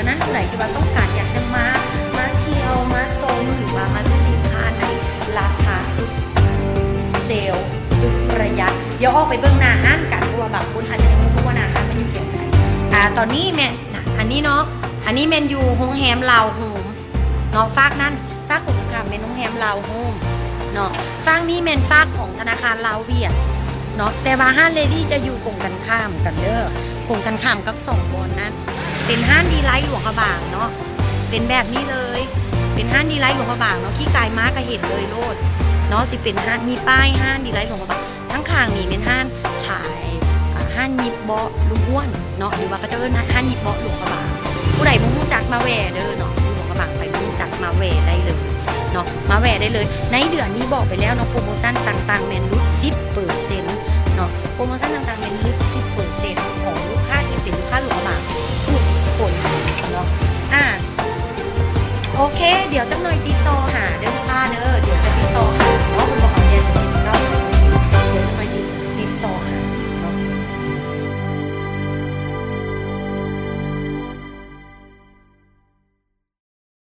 ສະນັ້ນ ຜູ້ໃດທີ່ວ່າຕ້ອງການຢາກຈະມາ ມາທ່ຽວ ມາຊົມ ຫຼືວ່າມາຊື້ສິນຄ້າໃນລາຄາສຸດເຊວ ສຸດປະຢັດ ດຽວອອກໄປເບິ່ງໜ້າຮ້ານກັນ ເພາະວ່າບາງຄົນອາດຈະຍັງບໍ່ຮູ້ວ່າໜ້າຮ້ານມັນຢູ່ແຖວໃດ. ອ່າ ຕອນນີ້ແມ່ນ ນະ ອັນນີ້ເນາະ ອັນນີ້ແມ່ນຢູ່ໂຮງແຮມລາວໂຮມເນາະ ຟາກນັ້ນ ຟາກກົງກັນຂ້າມແມ່ນໂຮງແຮມລາວໂຮມເນາະ ຟາກນີ້ແມ່ນຟາກຂອງທະນາຄານລາວຫວຽດເນາະ ແຕ່ວ່າຮ້ານເລດີ້ຈະຢູ່ກົງກັນຂ້າມກັນເດີ້ ກົງກັນຂ້າມກັບສອງບ່ອນນັ້ນ. ເປັນຮ້ານດີໄລຫຼວງພະບາງເນາະ ເປັນແບບນີ້ເລີຍ ເປັນຮ້ານດີໄລຫຼວງພະບາງເນາະ ຂີ່ກາຍມາກະເຫັນເລີຍໂລດເນາະ ຊິເປັນຮ້ານ ມີປ້າຍຮ້ານດີໄລຫຼວງພະບາງ. ທາງຂ້າງນີ້ແມ່ນຮ້ານຂາຍ ອ່າ ຮ້ານຫຍິບເບາະລຸງອ້ວນເນາະ ຫຼືວ່າເຂົາເຈົ້າເອີ້ນຮ້ານຫຍິບເບາະຫຼວງພະບາງ. ຜູ້ໃດບໍ່ຮູ້ຈັກມາແວ່ເດີ້ເນາະ ຢູ່ຫຼວງພະບາງ ໃຜບໍ່ຮູ້ຈັກມາແວ່ໄດ້ເລີຍເນາະ ມາແວ່ໄດ້ເລີຍ. ໃນເດືອນນີ້ບອກໄປແລ້ວເນາະ ໂປຣໂມຊັນຕ່າງໆແມ່ນຫຼຸດສິບເປີເຊັນເນາະ ໂປຣໂມຊັນຕ່າງໆແມ່ນຫຼຸດສິບເປີເຊັນ.